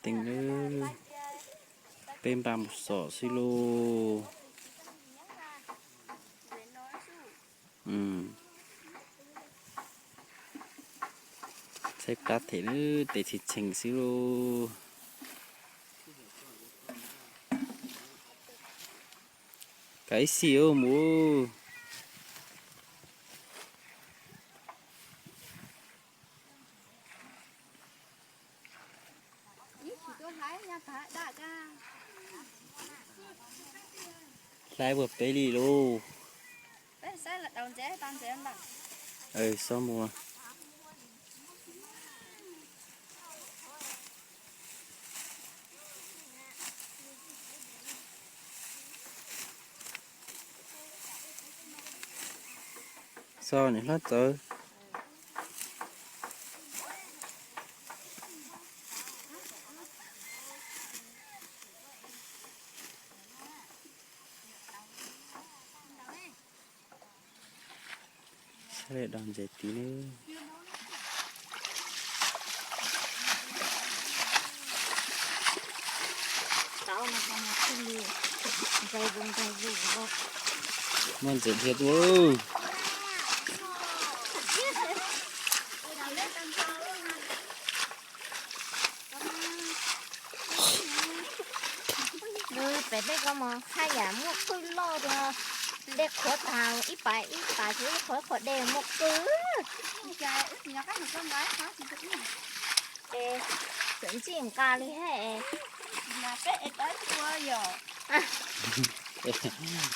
teev lawm, peb npaj mus xom xwb lauj. Tshaib plab them lawm, tes txheem txheem xwb lauj. Kav ib xim mus. Hlais puag peb li lauj. Xob mus. Txog niam hlob txawv. Sab li dos ntses tid ne. Muaj ntses dhia tuaj. Pem tej ko mas haj yam muaj qwj loj tiag, dej qhuav tag ib pas ib pas, ib qho ib qho dej muaj qwj. Tseem ntxim nqa li he.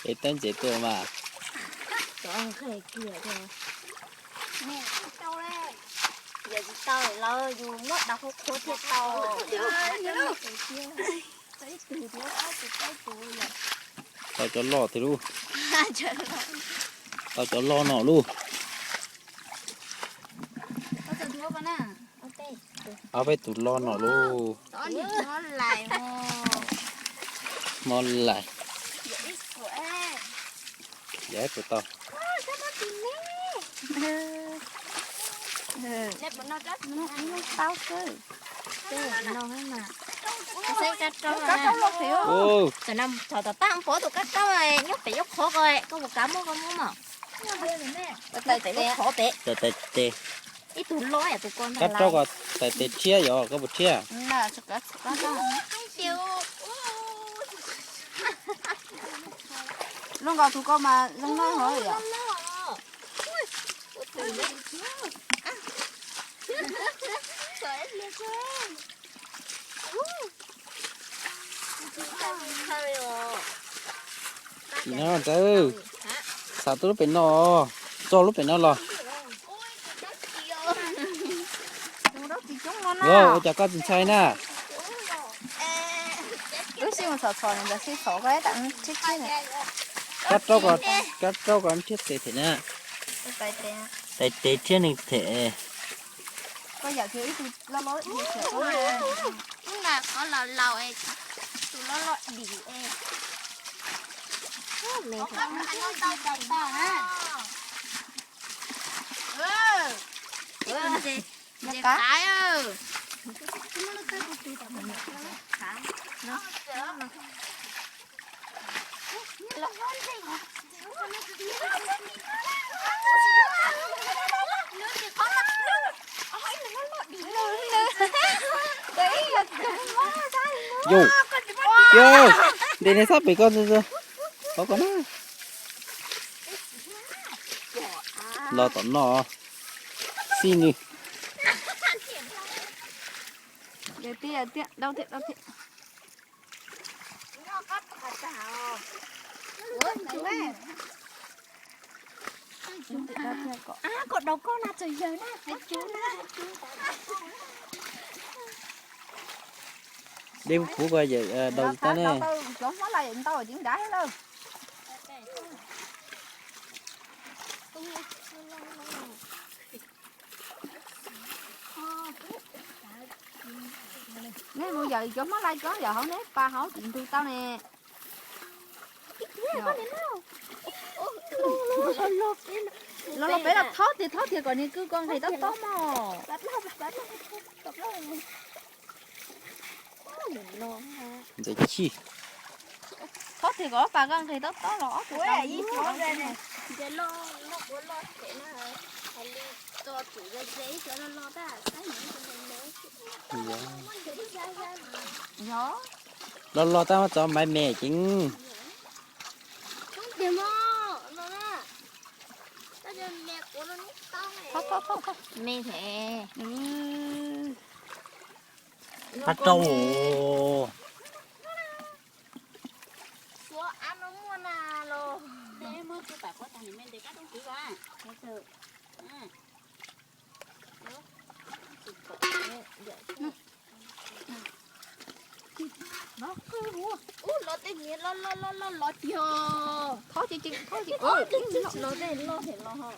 Es tab ntses tuaj mas. Yog tsis tau lawm yus muab daus qhuav qhuav thiaj tau. Tau cov loj thiab lauj. Tau cov loj no lauj. Ob peb tus loj no lauj. Mob lais. Yog ib puas tau. Ub, tam no thaum tom tab pov tus kab raub nyob pem yuav qhov ko, koj puas kav muab koj muab mog. Tais tes, ib tug loj tus ko ntag. Kab raub ko tais tes rhiab yog koj puas rhiab? Zoo nkaus tus ko mas zoo noj hov yom. Tsis no ntxawg, xav tuaj lub pem no, tso lub pem no los. Ua cas koj tsis ntshai na? Wb sib mus txhom txhom ntawd sib txhom ko tam tshiab tshiab na. Kab raub ko, kab raub ko thiab tes them na. Tais tes thiab neeg them. Koj yam tias ib tug loj loj dim. Ub, nas qhov laus laus es, tus loj loj dim es. Ntses qaib. Yus, yus, ntes niag sab pem ko, qhov ko na. Los tom no, xij nws. Dej puv ko yawm daus tsis tau ne. Nej mus yawm cov hmab laj cov yawm hauv neb pas hauv tim ntug tau ne. Los los peb los thob tiag, thob tiag kom niag kwj ko nqis tob tob mog. Ntxeev chij. Thaub tias kom ob pas koj nqis tob tob los ob tug tau. Los los tab muab tso maiv me ceev. Me thiab. Qab rau. Ub, los tej niag loj loj loj loj los tiag. Thaub ces, thaub ces, los tej loj thiab los.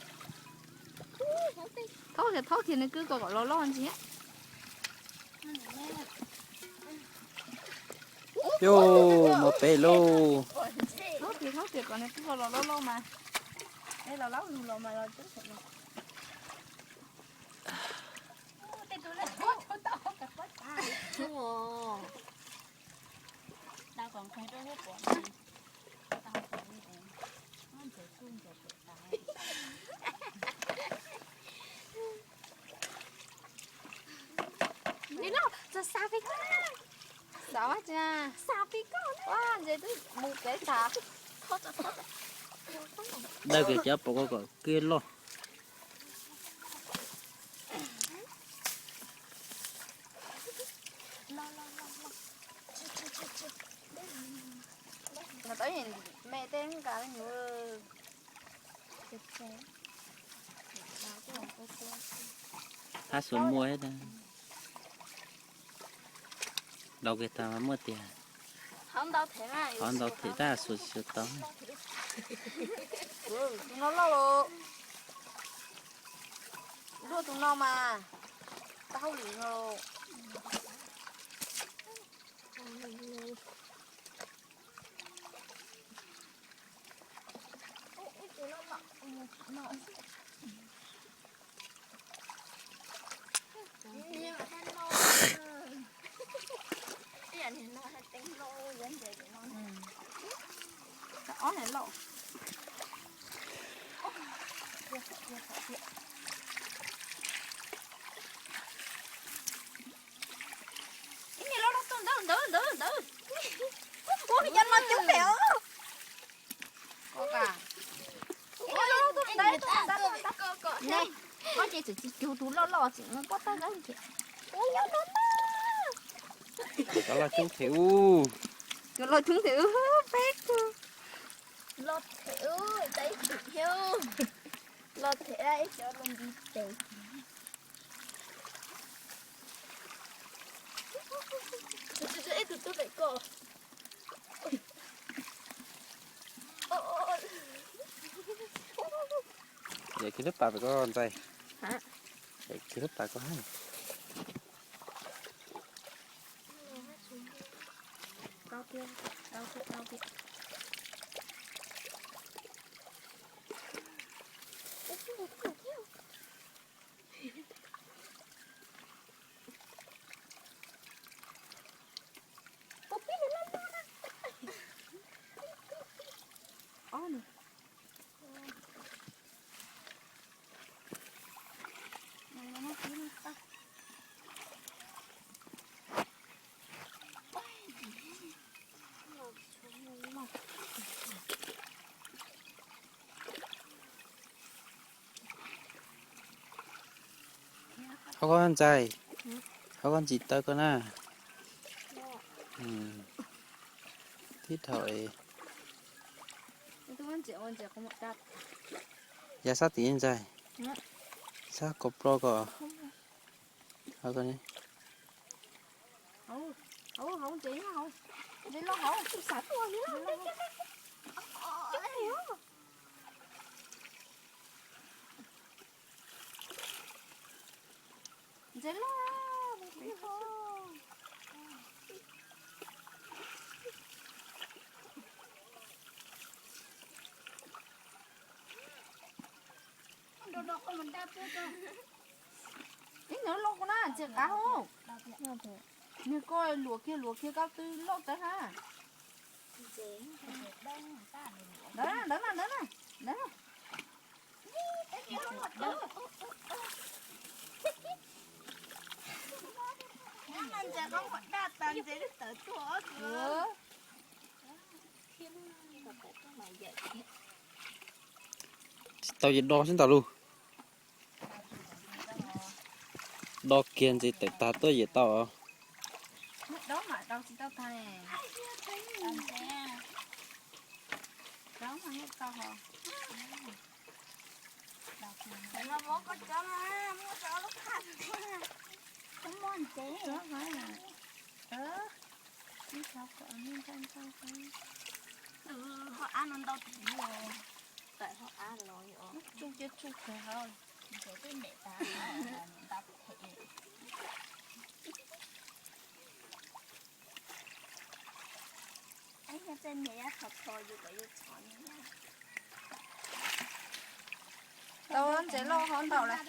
Thaub thiab, thaub thiab nws kwj kom kom los loj ntsia. Yus mus pem lauj. Thaub tias, thaub tias kom nws kwj los loj loj mas. Es los laub lug los mas los tub. Ntawm no, txawm xav pem koj na. Xav ua cas? Xav pem koj na. Ua ntses twb mus kev xav. Dawb kiag cov pom koj kom kwj loj. Los tau me tej nqa nyuv. Hab xuas muaj, daus kiag tag mas muaj tiag. Qhov ntau them tab xuas tsis tau. Tus no loj los, luaj tus no mas tau hauj lwm no. Ob niag loj. Ib niag loj loj tuaj ntawd ntawd ntawd ntawd. Ua li cas no coob pem os. Koj ces txawm tsis cug tus loj loj tseem mus pob tag nrho. Cov loj coob them ub. Cov loj coob them ub peb tug. Loj them ub, tau ib tug thiab. Loj them ib cov loj nti tes. Ib tug tuaj pem koj. Yam kiag lub pas pem koj ntxais. Yam kiag lub pas koj hab. Hau koj ntxais, hau koj ntxim taw koj na. Tib dhau es. Ya sab tim ntxais, sab kaus plo ko. Ntses loj. Ib nws loj koj na, ntses qav hauv. Nws koj luam kiag luam kiag koj twb loj tawv hab. Ntawd na, ntawd na, ntawd na, ntawd na. Tsis tau ces do xwb ntag lauj. Do kiag ntxiv tawm tag tuaj yem tau. Hov av no ntau heev os. Tawm hov av los tsuj ces tsuj kawg hov. Tau ntses loj hov ntau lawm.